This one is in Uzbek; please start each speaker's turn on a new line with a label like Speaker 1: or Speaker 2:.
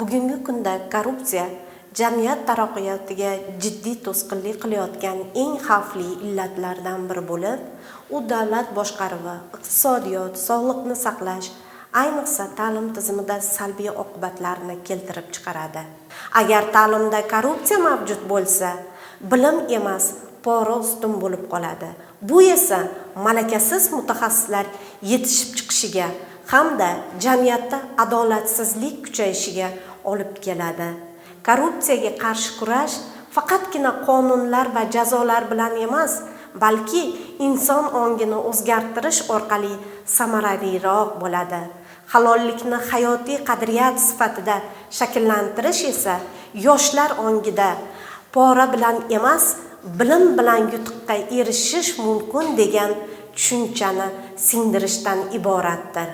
Speaker 1: Bugungi kunda korrupsiya jamiyat taraqqiyotiga jiddiy to'sqinlik qilayotgan eng xavfli illatlardan biri bo'lib, u davlat boshqaruvi, iqtisodiyot, sog'liqni saqlash, ayniqsa ta'lim tizimida salbiy oqibatlarni keltirib chiqaradi. Agar ta'limda korrupsiya mavjud bo'lsa, bilim emas, pora ustun bo'lib qoladi. Bu esa malakasiz mutaxassislar yetishib chiqishiga hamda jamiyatda adolatsizlik kuchayishiga olib keladi. Korrupsiyaga qarshi kurash faqatgina qonunlar va jazolar bilan emas, balki inson ongini o'zgartirish orqali samaraliroq bo'ladi. Halollikni hayotiy qadriyat sifatida shakllantirish esa yoshlar ongida pora bilan emas, bilim bilan yutuqqa erishish mumkin degan tushunchani singdirishdan iboratdir.